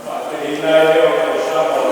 Faateleina ai lea o tausaga.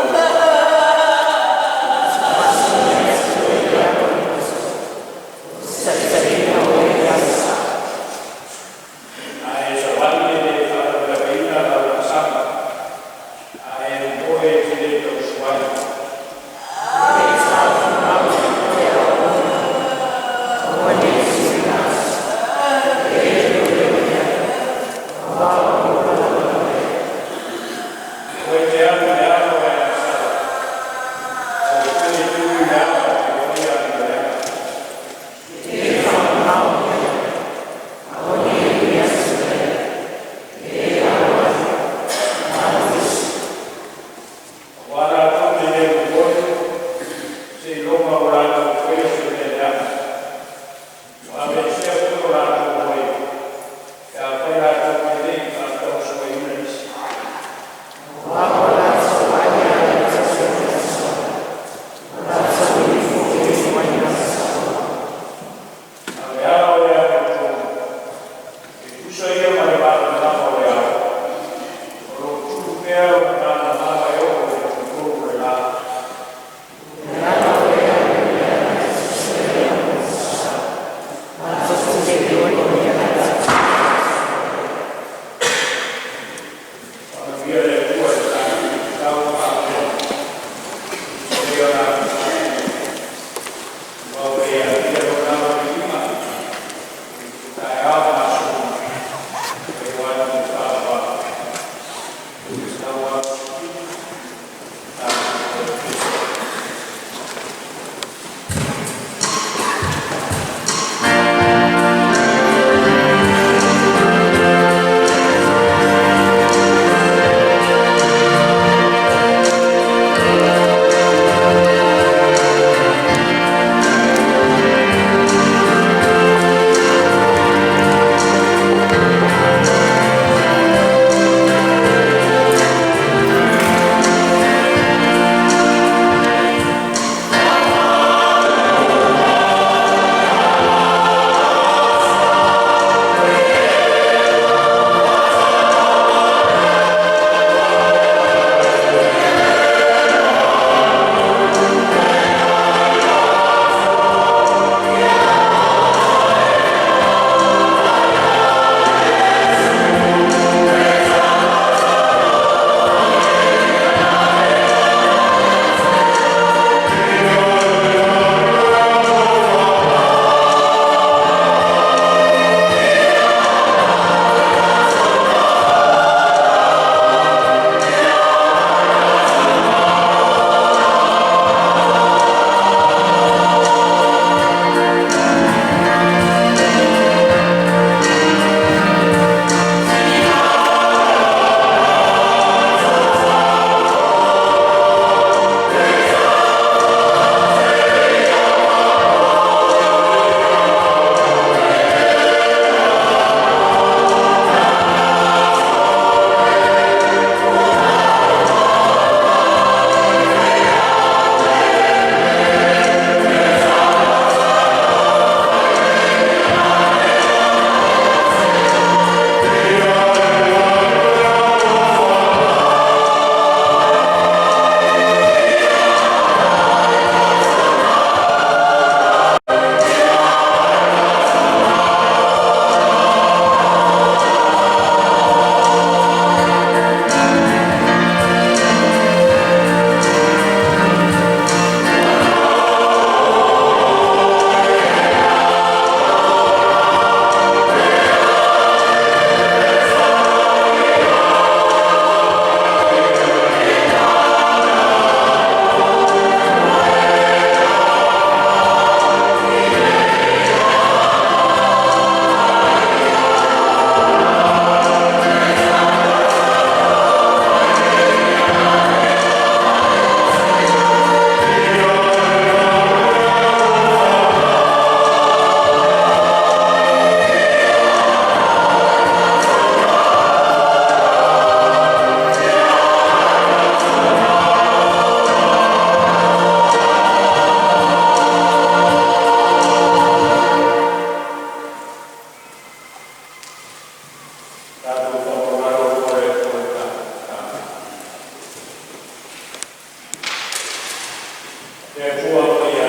Le Atua Paia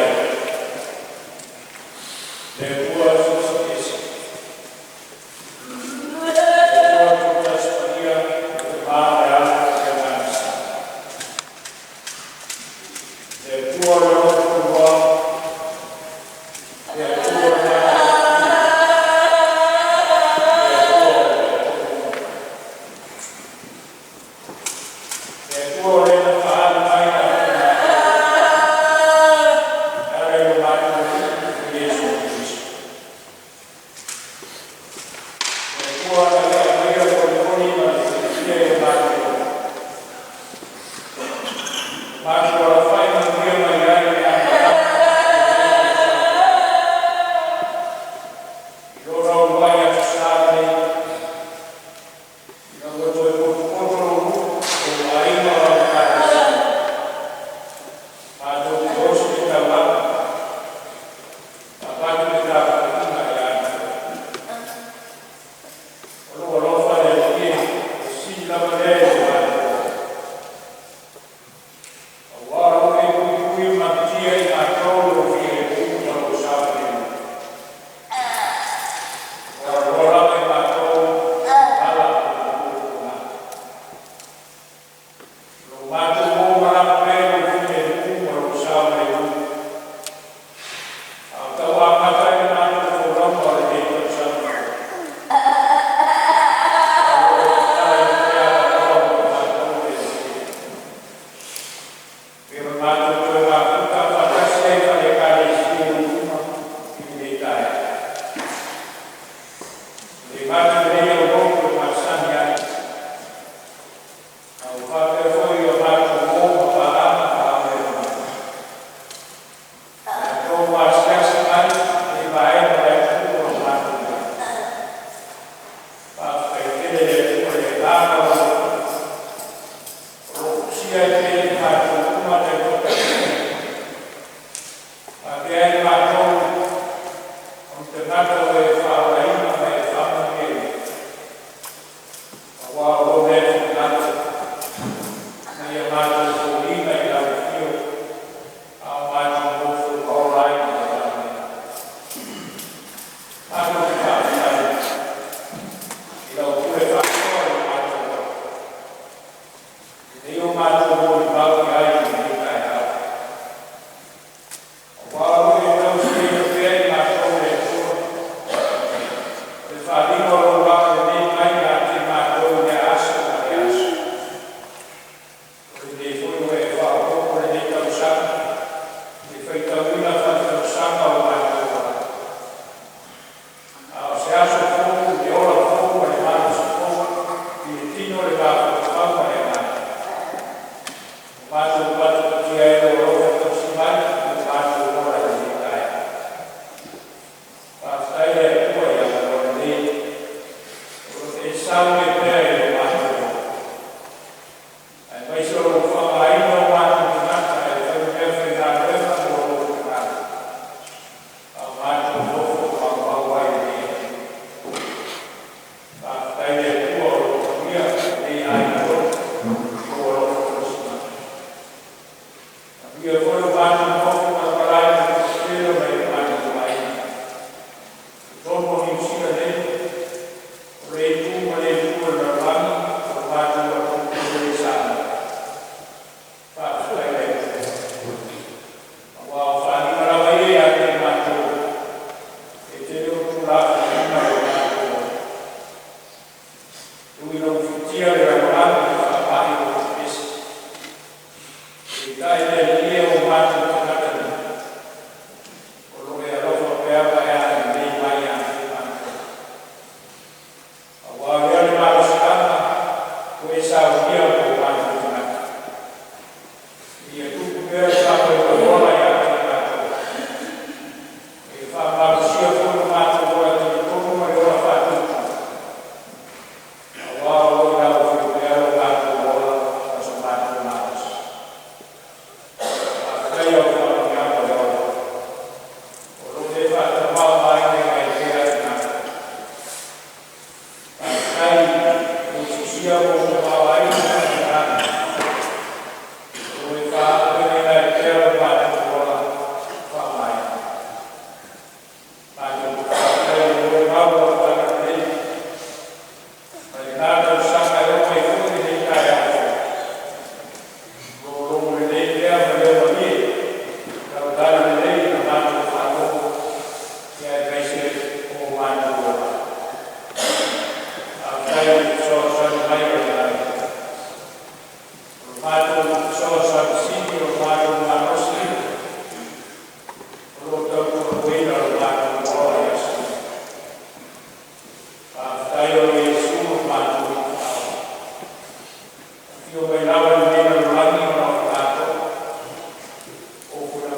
e, le Atua Silisili Ese, le Atua Tausi Paia, le Tama le Alo ma le Agaga Sa. Le Atua le Loto Tunoa, le Atua le Matagofie, le Atua o mea uma. Le Atua o Le na faaali mai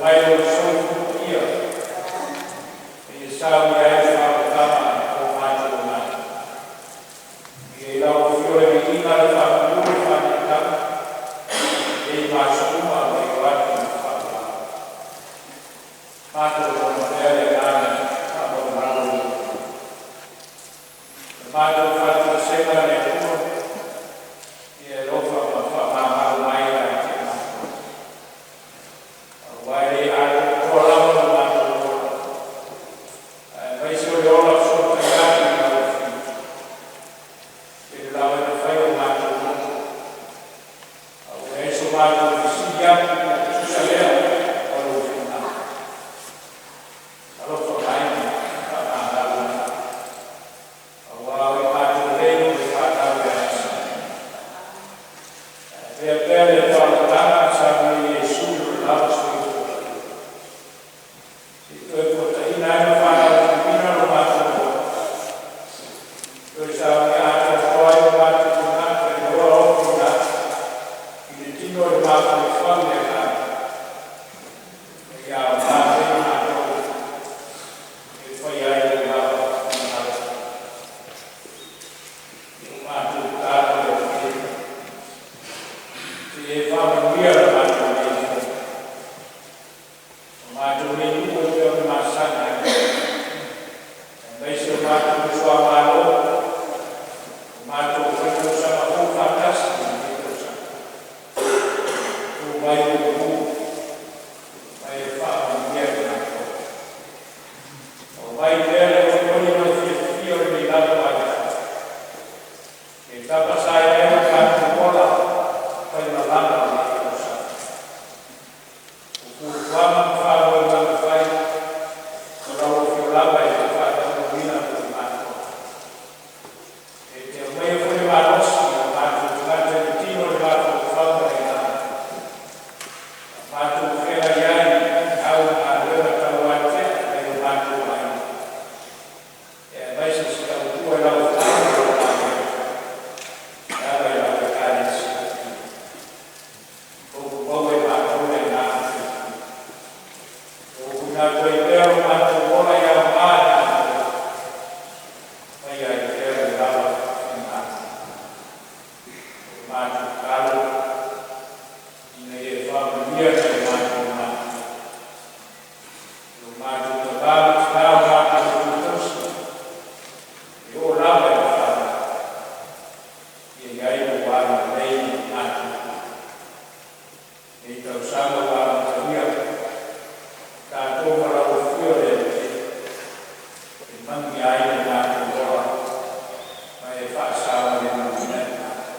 mai lou soifua paia seia saunia ai le faaolataga o matou agaga. Ia i lau Afio le viiga, le faamanu, le faaneetaga, nei ma aso uma ma ia oo atu i le faavavau. Matou lagona pea le agaga faamaualalo i le Atua. Le matou faatoesega le Atua, ia e alofa ma faamagalo mai ia te matou, aua e le atoatoa lava lo matou ola, aemaise o le ola fesootai atu i lau Afio. E tele lava ina fai o matou loto, a ua leai so matou fesili atu po o tusa lea ma lou finagalo. Alofa mai ma faamagalo mai, aua o i matou nei o le fanau ia Isaraelu. Ae avea pea le faaolataga na saunia e Iesu i lona lava soifua paia, se i toe fuataina ai ma faalauteleina lo matou ola, toe saunia atoatoa ai lo matou tagata i le ola ofi na i le tino e mafaufau i le agaga, ina ia aoga nei matou e faia ai lou lava finagalo. O le matou tatalo le Afio, se i e faamanuia le matou nei fono, o matou nei nuu e pei ona masani ai, aemaise o matou uso a Malo, ua matou faia tausaga fou faatasi i lenei tausaga. Tu mai i manu ma e faamanuia i matou. Aumai pea le olioli ma le fiafia o lenei lava vaitau, e tapasaina ai lo tatou ola faimalaga o lenei tausaga. O fuafuaga ma faamoemoega fai, o lau Afio lava e te faataunuuina mo i matou. E te aumaia foi le malosi i o matou tagata i le tino, le mafaufau ma le agaga, a matou feagai ai i feau ma galuega tauatea nai o matou aiga, aemaise se tautua i lau Afioga ma lau Palemene e ala i lau Ekalesia. Loto maua i matou le agaga fiafia. Tuuina atu ai pea lo matou ola ia aoga i matou, faia ai pea lou lava finagalo. O le matou tatalo, ina ia e faamanuia i o matou matua, i o matou tama ma tina, o matou matua tausi, e oo lava i le fanau, ia i ai lou agalelei mo i matou. Lenei tausaga ua amatalia, tatou ma lau Afio le Alii e manuia ai lo matou ola ma e faasaogalemu ai matou.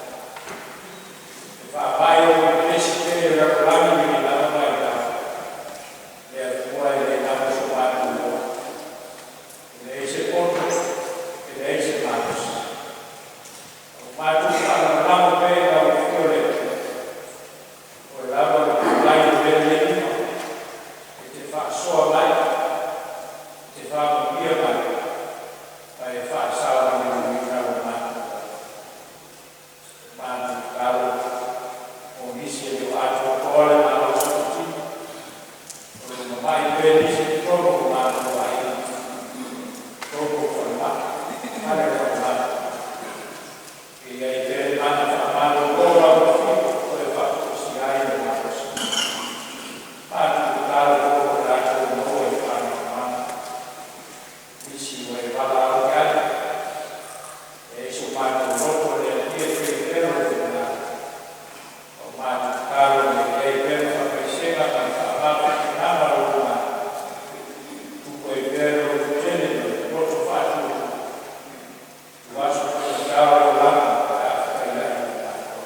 Le faamai ua pepesi tele i le lalolagi i lenei lava vaitau, le Atua e le galo so matou ola. E leai se poto, e leai se malosi. A ua matou faalagolago pea i lau Afio le Atua, o oe lava o le tulai i le mea lelei uma, e te faasoa mai, e te faamanuia mai, ma e faasaogalemuina lo matou ola. Matou tatalo o nisi e le o atoatoa le malosi o le tino, o lo o mamai pea nisi i totonu o matou aiga, totonu o falemai, fale falemai. E i ai pea le mana faamalolo o lau Afio e faafoisia ai le malosi. Matou tatalo foi mo i latou ua maua i le faamamaga, nisi ua e valaau i ai, e leai so matou loto le Atua e faia pea lou finagalo. O matou tatalo ina ia i ai pea le faamaisega ma le faamafanafanaga o lou agaga, tupu ai pea le lototele ma le loto faatuatua, i aso faigata o le olaga pe a fetaiai ma i matou.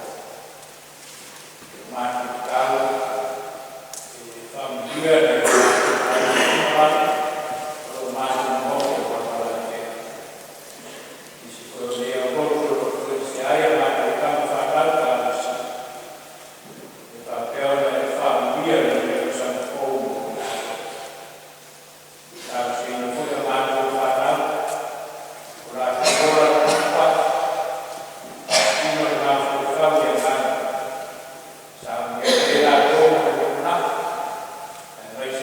O matou tatalo, e faamanuia nai o matou aiga uma lava o lo o matou nonofo malamalama pea. Nisi foi o nei aulotu o lo o toesea ai a matou tama fanau talosia, e faapea ona e faamanuia lenei tausaga fou mo i latou. Talosiaina foi a matou fanau, o latou ola tapuai, tino le mafaufau i le agaga, saunia ai pea i latou mo le lumanai, aemaise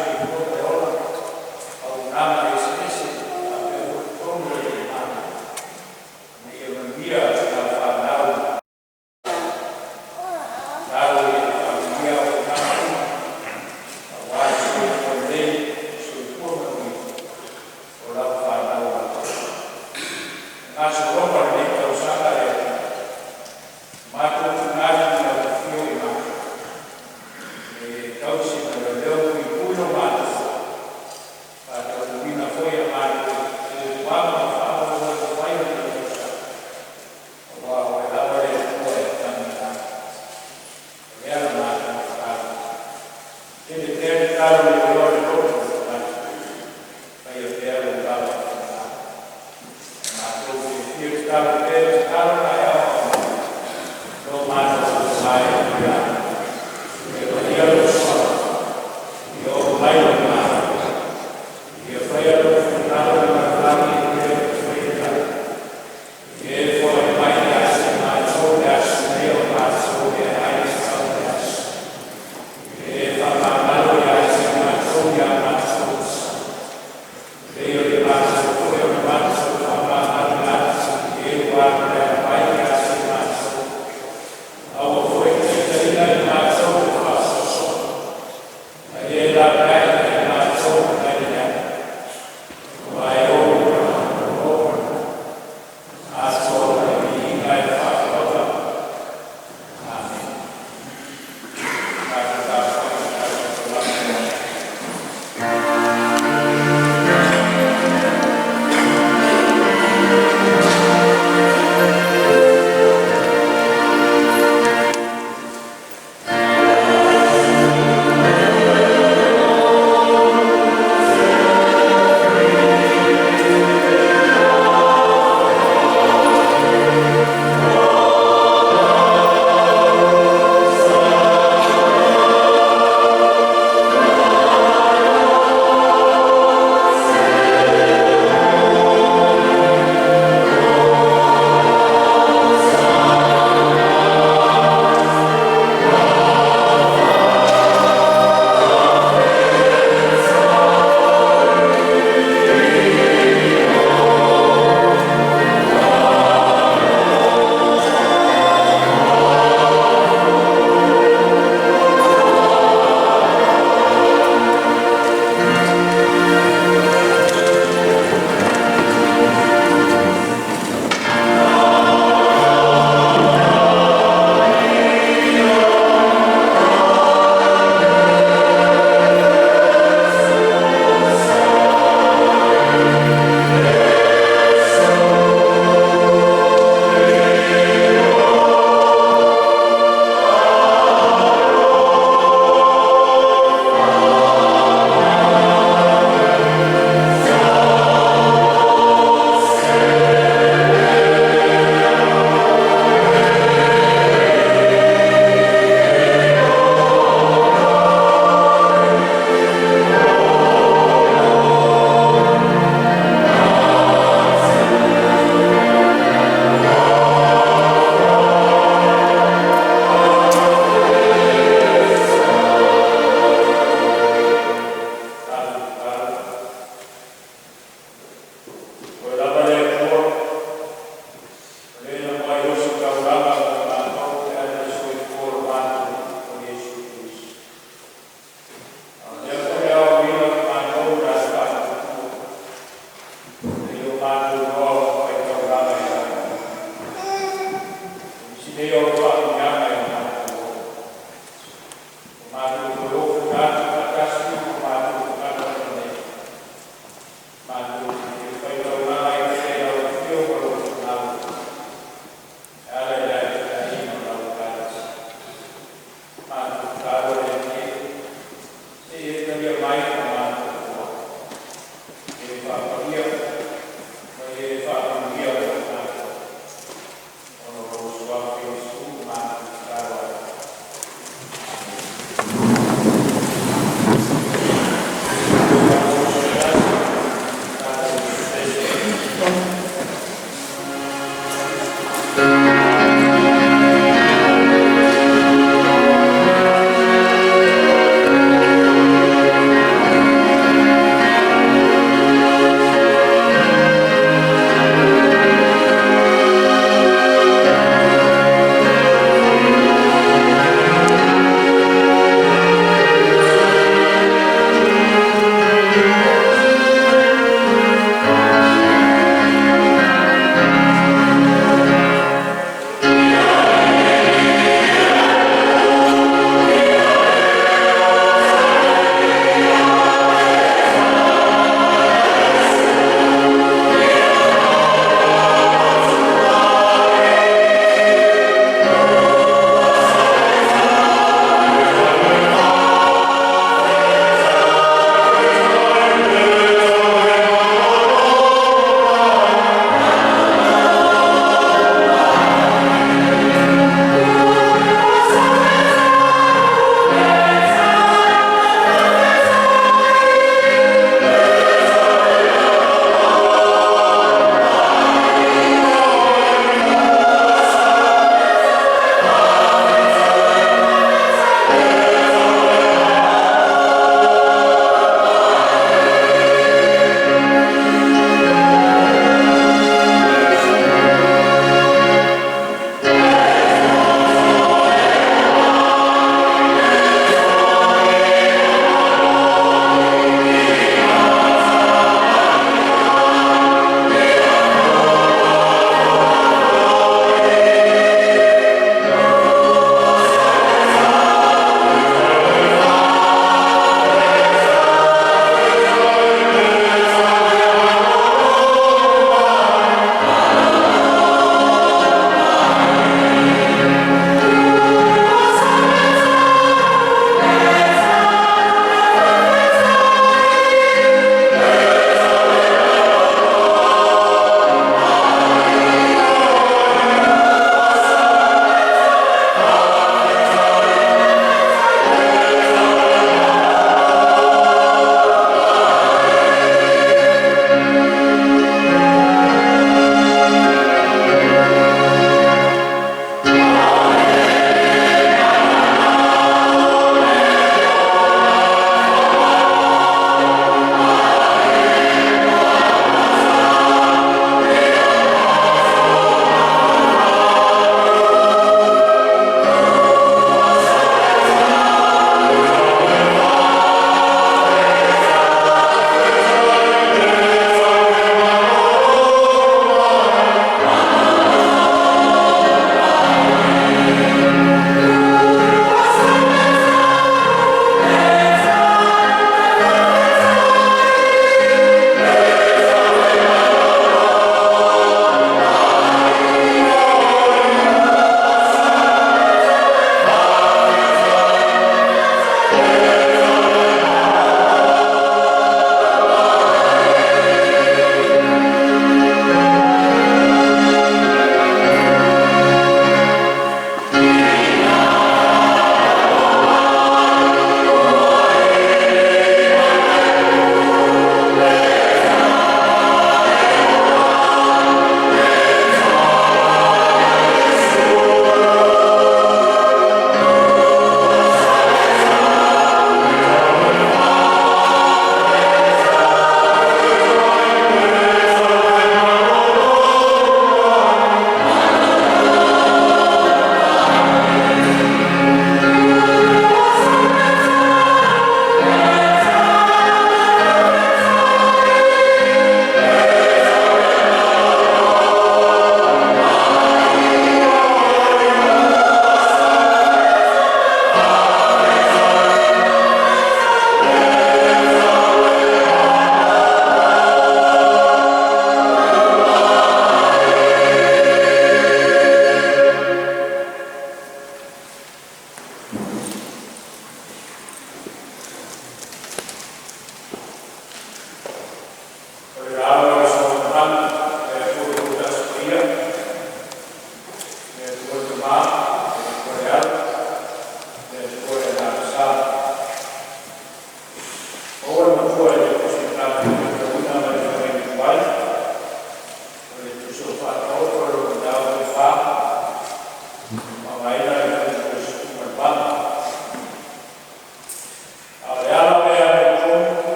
soifua ma le ola, auaunaga eseese faapea foi totonu o le Malo, ina ia manuia lau fanau. Tatalo ia faamanuia auaunaga uma aua le soifua lelei ma le soifua manuia o lau fanau atoa. I le gasologa o lenei tausaga le Atua, ua matou finau i lau afio i matou, ina ia e tausi ma leoleo puipui lo matou ola, faataunuuina foi a matou fuafuaga ma faamoemoega fai o lenei tausaga, aua o Oe lava le Atua e atagaina atu. O le a le matou tatalo, tele pea le talo leleoa i le loto o le tagata, faia pea lou lava finagalo. Ua matou fiafia e tatalo pea le tatalo na e ao ma lo matou vae i le Ia paia lou Suafa, ia oo mai lou Malo, ia faia lou finagalo i le lalolagi e pei ona faia i le lagi. Ia e foai mai ia te matou le aso nei o matou meaai e tatau i le aso. Ia e faamagalo ia te matou ia matou pisa, e pei ona matou foi ona matou faamagaloina atu i e ua alagaina mai ia te matou. Aua foi ne i taitaiina i matou i le faasoasoaga, ae ia e laveai ia i matou mai le leaga. Aua e ou le Malo, atoa ma le viiga e faavavau. Amene. Tatou tapuai ma tatou tauapu le Tatou tatalo. Oe lava le Atua, o Le na muai oso taulaga mo i matou e ala i le soifua o lo matou Alii o Iesu Keriso. A o lea foi e aoaoina mai matou i la Le Faatuatua, ina ia o matou iloa ona faitaulaga ia te Oe. E misi nei o Au faamanuiaga i lo matou ola, ua matou toe ofuta atu faatasi ma o matou tagata laulelei, matou te fia faitaulaga ai pea i lau afio ma lou finagalo e ala i le atiaeina o lau Ekalesia. Matou tatalo le Alii e, se i e talia mai la matou tua'a, ia e faapaia ma ia e faamanuia mo i matou, ona o lou Suafa Iesu matou tatalo atu. Amene.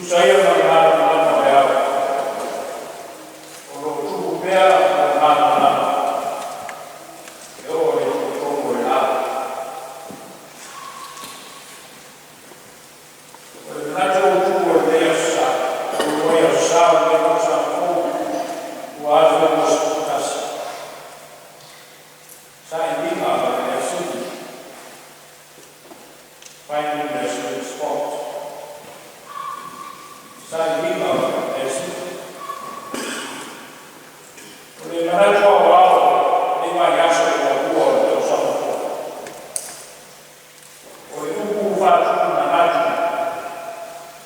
Tusa ia ma le malamalama o le ao, o lo o tupu pea le malamalama e oo i le totonu o le ao. O le manatu autu o lenei aso Sa, o lenei Aso Sa o lenei tausaga fou 2021, sailiga o le measili, finding the sweet spot. Sailiga o le measili. O le manatu aoao i lenei vaiaso muamua o le tausaga fou, o le upu faatupu manatu,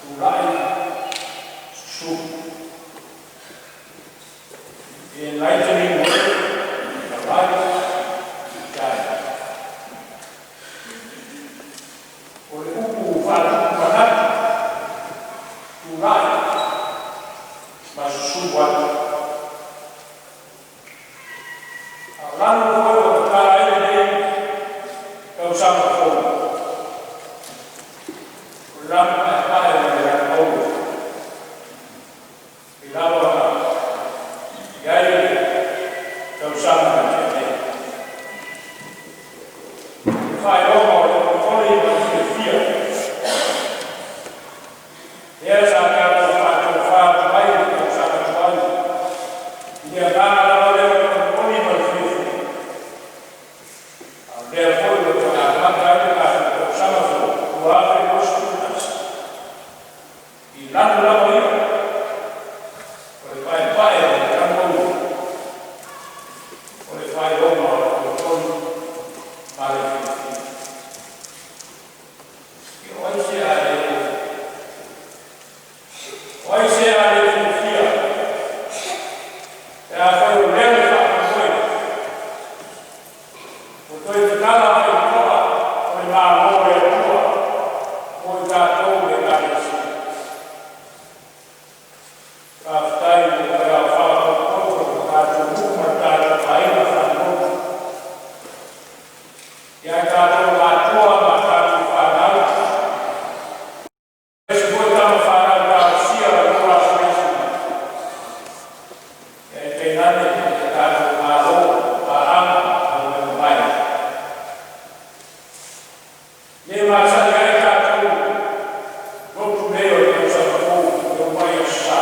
tulai susulu. The enlightening word, arise, shine. O le upu faatupu manatu, tulai ma susulu atu. A o lalo foi o tatala ai lenei tausaga fou, o le lanupaepae ma le lanuauro i lalo na i ai le tausaga na tea nei. Le faailoga o le olikoli ma le fiafia, lea sa tatou faatofa atu ai i le tausaga tuai, i le agaga lava lea o le olikoli ma le fiafia. A o lea foi ua toe amata ai le tatou tausaga fou 2021, i lanu lava ia o le paepae o le lanuauro, o le faailoga o le olikoli ma le fiafia. O ai se a le o ai se a le fiafia pe afai o lea le faamoemoe ua toe tatala faitotoa o le Malo o le Atua mo i tatou le Ekalesia. Faafetai i le tauaofaga potopoto o le tatou nuu ma le tatou aiga faalelotu, ia tatou matua ma tatou fanau, aemaise foi tama fanau talosia o lo asiasi mai, ae tainane le tatou Malo paaga aumai mai. Le masani ai tatou lotu nei o le tausaga fou e omai Aso Sa.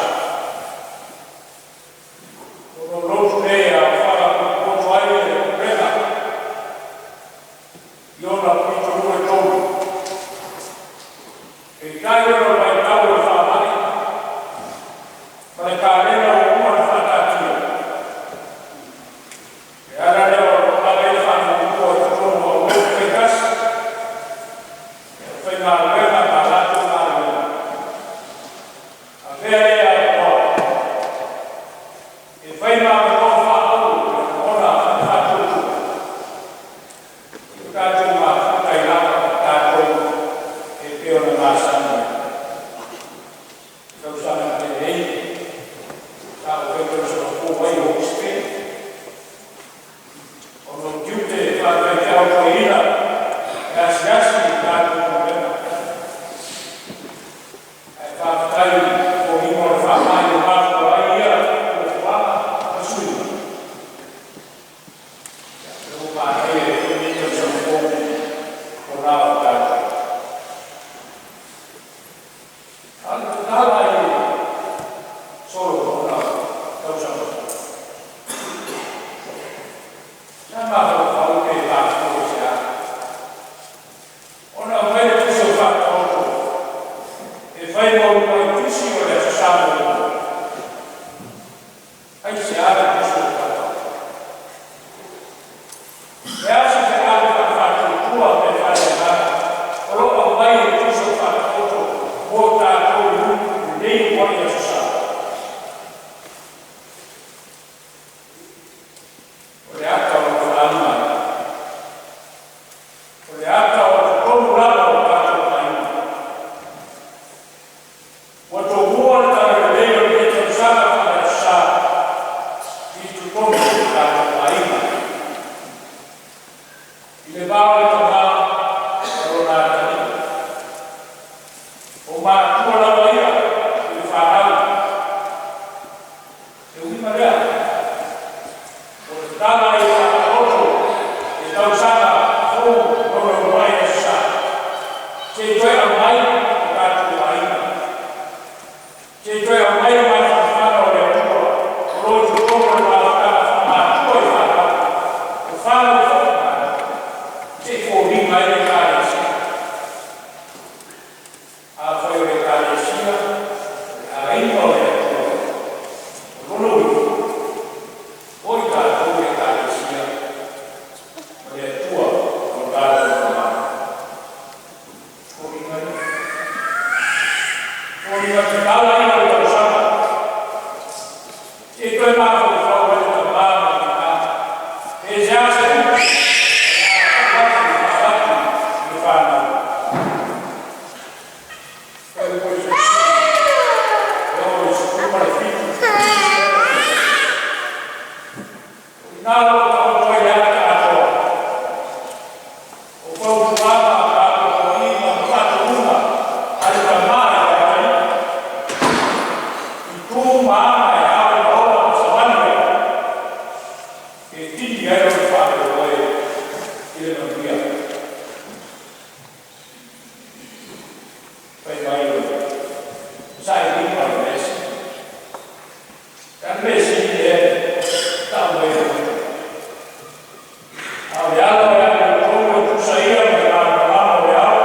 O lo lotu nei a aofaga potopoto ai le pulega i ona pitonuu e tolu. Peitai ona o vaitau o le faamai ma le kalena ua uma ona faataatia. E ala lea o lo ave ai le faamuamua i totonu o lotu taitasi, e faigaluega ma latou galuega. Avea lea avanoa e fai ma avanoa faaauro ona faatuatua. I o tatou mafuta i lava tatou e pei ona masani ai. Tausaga na tea nei, sa ou fai tausaga fou ai i Hawke's Bay. Ona o tiute faataitao toeaina e asiasi i tatou pulega. Ae faafetai foliga o le faamai o mafua ai ia fuafuaga ma suiga. Ia, ua manaia ai foi lenei tausaga fou o la o tatou. A o le tatala i Solomona tausaga fou. Sa mafaufau pe mafua i se a. Ona aumai le tusi o faataoto e fai ma uluai tusi o le Aso Sa muamua. Ai se a le tusi o faataoto. E a se feau faafaatuatua pe faaleagaga o lo o aumai e le tusi o faataoto mo tatou i lenei uluai Aso Sa. O le ata o lo o faaali mai, o le ata o totonu lava o tatou aiga. Ua tomua le talalelei o lenei tausaga faale-aso Sa. Foliga tatala ia o le tausaga. Se i toe mafaufau ai le tamā ma le tinā. Pe se a se upu, o le a tuu atu ma avatu i le fanau. E oo i le 17. O i ina o lo o taoto ai le ata atoa o fautuaga ma atoatoaiga ma faatonuga a le tama ia Atalii, i tu ma aga e ao ona ola ma savali ai, e tini ai lona faamoemoe i le manuia. Fai mai o le sailiga o le mea sili. O le a le mea sili lea e tau mai e le loto? A o le ala o le amiotonu e tusa ia ma le malamalama o le ao,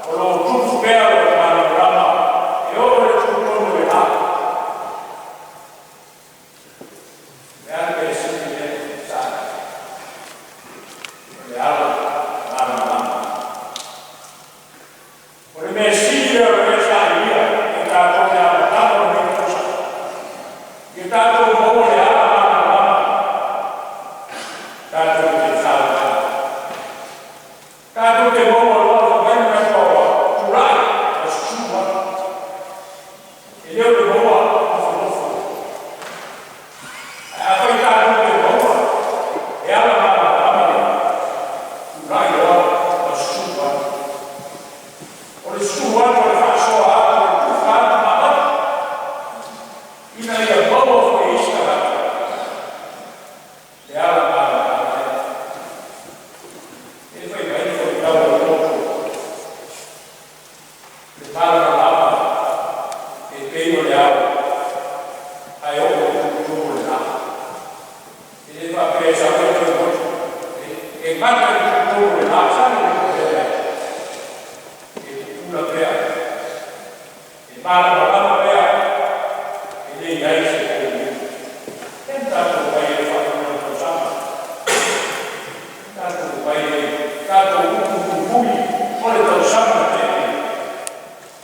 o lo o tupu pea lona malamalama e oo i le tutonu o le la. O le a le mea sili lea sa? O le ala malamalama. O le mea sili lea o lea sailia e tatou i le amataga o lenei tausaga. Ia tatou maua le ala malamalama, tatou te saogali. Tatou te maua loa fai mai le manatu aoao, tulai ma susulu atu. E le o le maua nofonofo. Ae afai tatou te maua le ala malamalama lea, tulai loa ma susulu atu. O le susulu atu o le faasoa atu, o le tufa atu ma avatu, ina ia maua foi e isi tagata le ala malamalama lea. E fai mai le fuaitau a le loto, le malamalama e pei o le ao, ae oo i le tutumu o le la. E le faapea e sau ai toe motu, e gata i le tutumu o le la, sa le lea. E pupula pea, e malamalama pea, e le i ai se pouliu. E tatou vai e faaiuga o le tausaga. Tatou vai e tatou upu mulimuli o le tausaga na tea nei.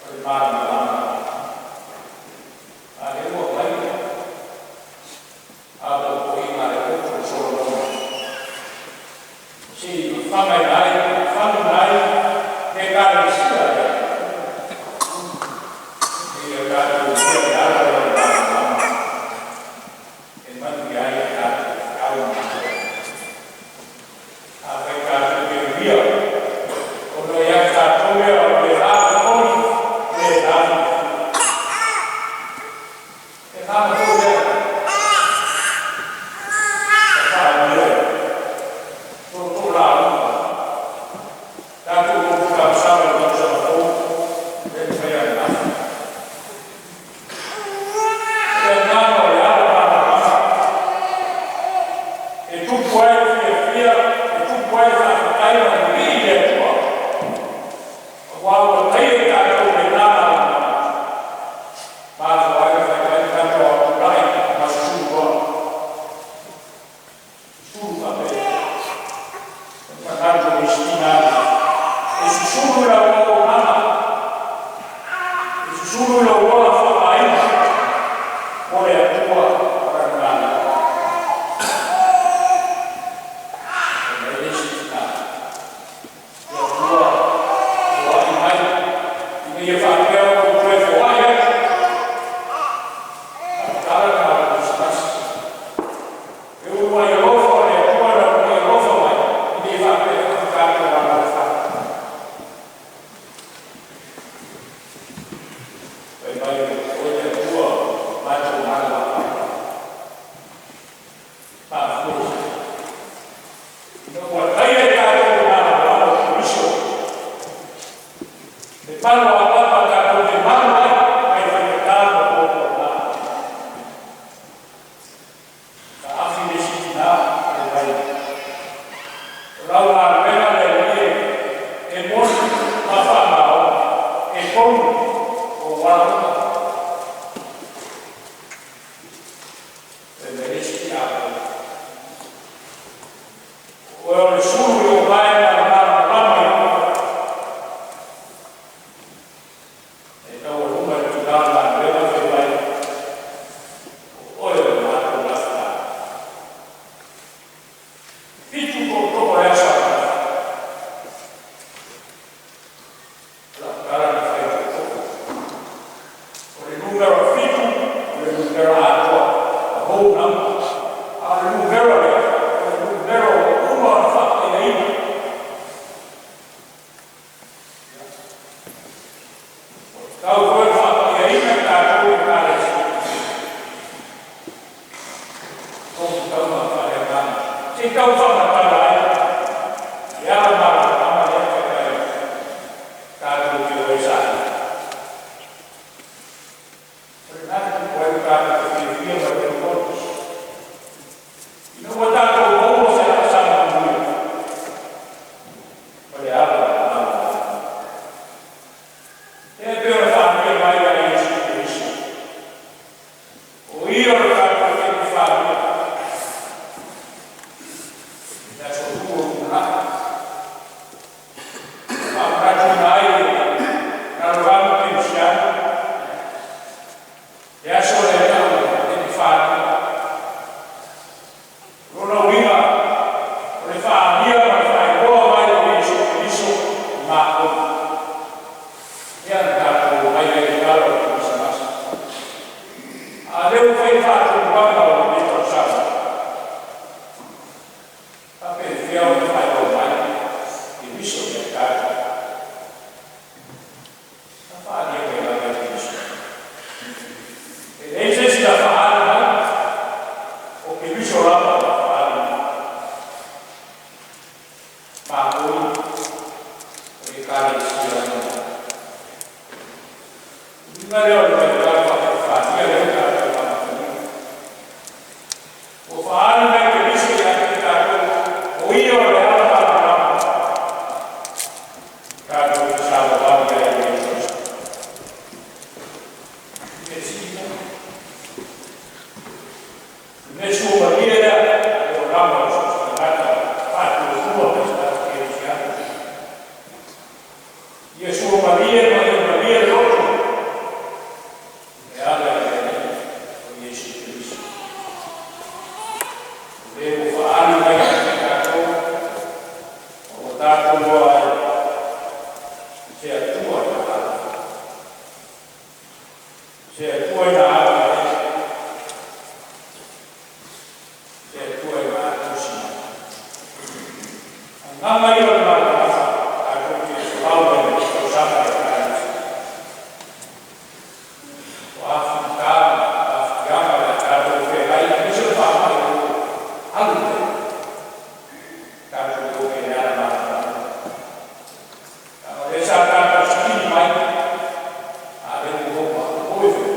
O le malamalama. A lea ua mai atoatoiga a le poto o Solomona. Se i fafaga ai, fafaga ai le Ekalesia lea. Ia tatou uia le ala o le malamalama. E manuia ai a tatou feau ma malo. Afai tatou te uia, ona ia tatou lea o le la moni, le la E ngā lea. Sa whaamio, tō la uma. Tatou o tausaga le tausaga fou, le mawhai a le afi. O le agaga o le ala malamalama. E tupu ai le fiafia, e tupu ai le faafetai ma le vivii i le Atua. Aua ua taia i tatou le la malamalama. Mafua ai fai mai le tatou atulai ma susulu loa. Susulu faapea. Manatu o isi tina, e susulu lau auaunaga, e susulu lau ola faaaina, mo le Atua ma lana galuega. E mai le isi tina, le Atua foai mai, ina ia faapea ona ou toe foai atu. Faatala na o le Kerisimasi. E uluai alofa o le Atua na uluai alofa mai, ina ia faapea foi ona tatou alolofa. Fai mai o le Atua matou malamalama. Mafua. Ina ua taia i tatou le malamalama o Keriso. Le malu a papa tatou te malu ai, mai faigata ma puapuaga. Ka afi le isi tina le vai. O lau galuega le alii e moni ma faamaoni, e tonu o ou ala uma. O lena e tupu ai le tatou fiafia ma le tautoto. Ina ua tatou maua se laasaga manuia ma le ala malamalama. E pei ona faaalia mai ia Iesu Keriso. O ia o le tatou Epifania. I le aso Lua ua tuanai. Faamanatuina ai e lalolagi kerisiano le aso lea e tau Epifania. O lona uiga, o le faaalia ma le faailoa mai o Iesu Keriso i matou. Ia na tatou omai ai i le tala o le Kerisimasi. A lea ua fai le faatumuaga o lenei tausaga. Faapefea ona faailoa mai Keriso ia tatou. Na faaalia mai lava e Keriso. E leai se isi na faaali mai, o Keriso lava na faaali mai. Matou o le Ekalesia lena. Uiga lea o le vaitau faa-Epifania lea ua tatou amatalia. Ua faaali mai Keriso ia te tatou, o ia o le ala malamalama. Tatou te savavali ai i le aso. Mesina. Le mea suamalie lea, le olaga o so o se tagata faatuatua mai se tagata kerisiano. Ia suamalie ma ia malie loto e ala i le Alii o Iesu Keriso. O le ua faaali mai ia te tatou, ma ua tatou iloa ai, se Atua ina alofa. Se Atua ina agalelei. Se Atua ina atusi mai. Agaga ia o le malamalama, tatou te folau ai i le tausaga e Ekalesia. O afutaga, afutiaga o le a tatou feagai, aemaise o le faamai o lo o alu pea. Tatou te o i le ala malamalama. Leaga o lea sa tatou saili mai, a lea ua maua oi foi.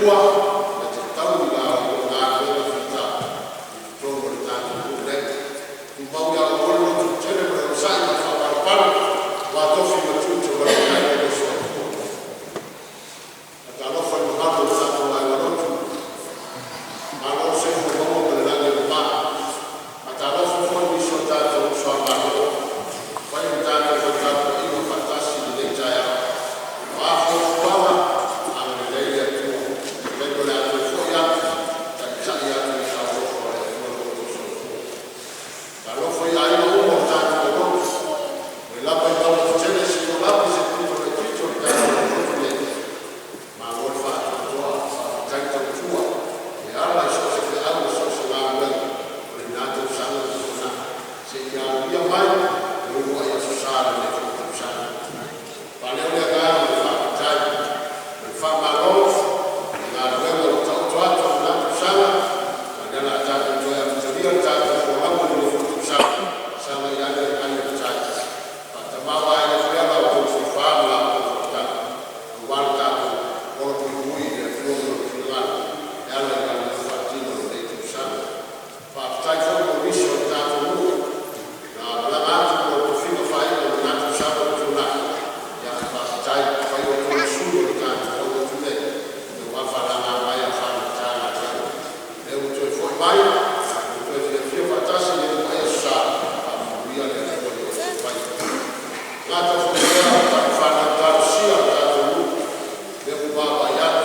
Atua e te taui i la outou galuega fita i totonu o le tatou nuu nei. Tumau ia outou le lototetele ma le onosai ma le faapalepale aua tofi ma tiute ua logosaia e le Atua. Faatalofa i le mamalu o le tatou aiga lotu, malo le soifua maua ma le lagi e mama. Faatalofa foi i nisi o tatou uso a Malo ua mafai ona tatou feutapuaiga faatasi i lenei taeao. O a fuafuaga, agalelei le Atua i le taimi o le a toe foi atu, taitai atu i aao alofa o le Atua lo outou soifua. Talofa i aiga uma o le tatou lotu, mai lava i mauga tetele seia oo lava i se pito itiiti o le tatou motu nei, malo le faatoatoa, faafetai tautua e ala i so o se feau ma so o se galuega o lena tausaga ua tuanai seia alia mai le uluai aso Sa o lenei foi tausaga. E faaleo le agaga o le faafetai ma le faamalo i galuega ua taoto atu i lena tausaga, a o lea o le a tatou toe amatalia le tatou folauga i lenei foi tausaga, sagai ane ai o le tai. Faatamaoaiga ai pea la outou tofa ma la outou faautaga aua le tatou ola puipui i le Atua ma Lona finagalo e ala i galuega faatino i lenei tausaga. Faafetai foi mo nisi o le tatou nuu na malaga atu mo tofiga faai'a i lena tausaga ua tuanai, ia faafetai. Ua fai outou ma sui o le tatou aulotu nei aua faalagamaea a fagata galue. O lea ua toe foi mai, tatou toe fiafia faatasi i le uluai aso Sa, faamanuia le Atua i o outou faiva. E le gata foi i lea o tama fanau talosia a le tatou nuu, lea ua vaavaai atu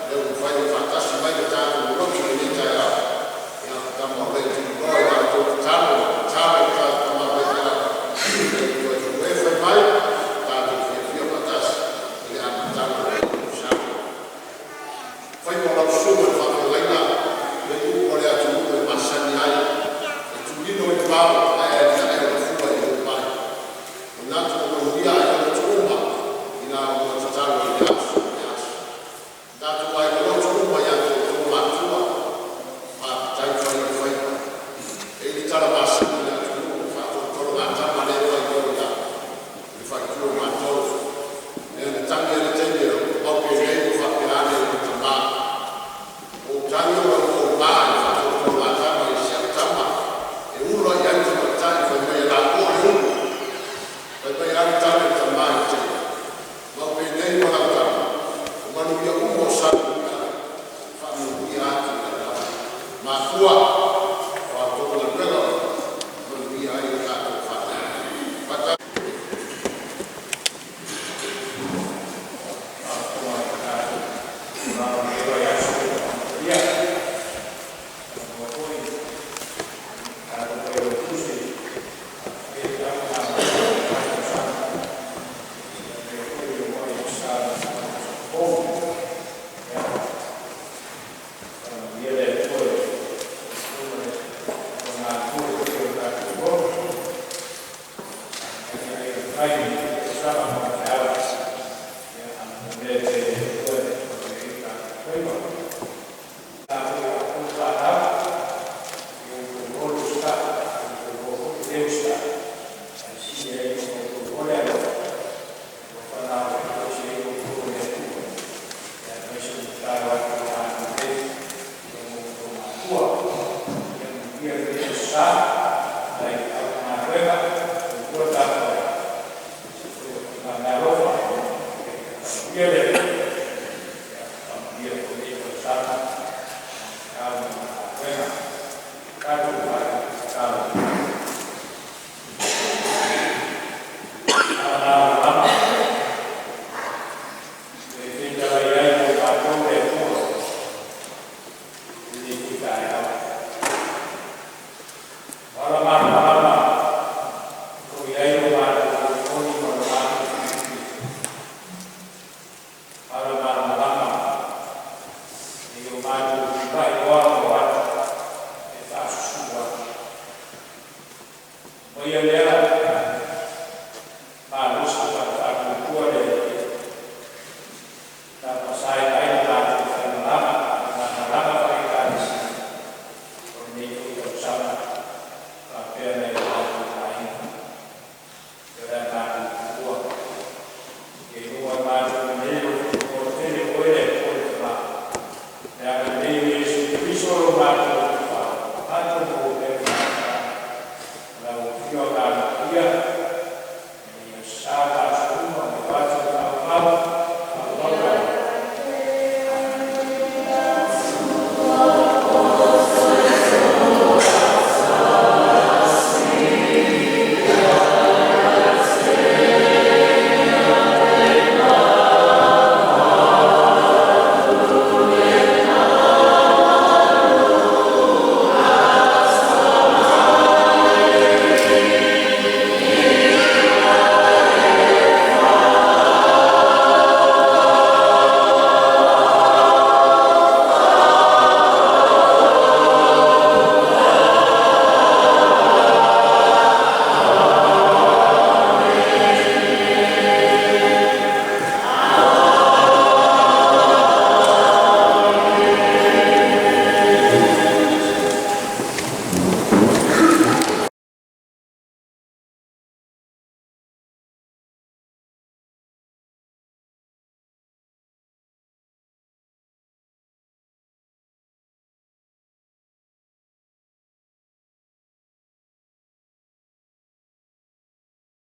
o lea ua mafai ona faatasi mai ma tatou lotu i lenei taeao, ia Tamaoleituliloa i la outou tatalo na tatalo e le tatou tama faifeau ina ia toe fai mai tatou fiafia faatasi i le amataga o lenei tausaga. Faiva o lau susuga i le faafeagaiga le upu a le atunuu e masani ai, “E tulino i le vao ae aliae ona fua i o'omae.” E manatu ua manuia aiga lotu uma i la oulua tatalo i lea aso ma lea aso. Tatou aiga lotu uma ia te outou matua, faafetai fai o le faiva. E i ai le tala masani a le atunuu, o le faatolotologatama lea e fai i o i le faletua o matou, lea na tagi ai le teine, “Mauu penei ma faapea ane i lou tama, ua ou tagi ona ua ou ma i le faatolotologatama i si au tama e ula i ai le tamaitai fai mai e lapoa le ulu.” Fai mai a le tali a le tama i le teine, “Mauu penei ma lau tama, o manuia uma o Salemuliaga e faamanuia atu ia te oe.” Malo le tautua manuia ai a tatou fanau.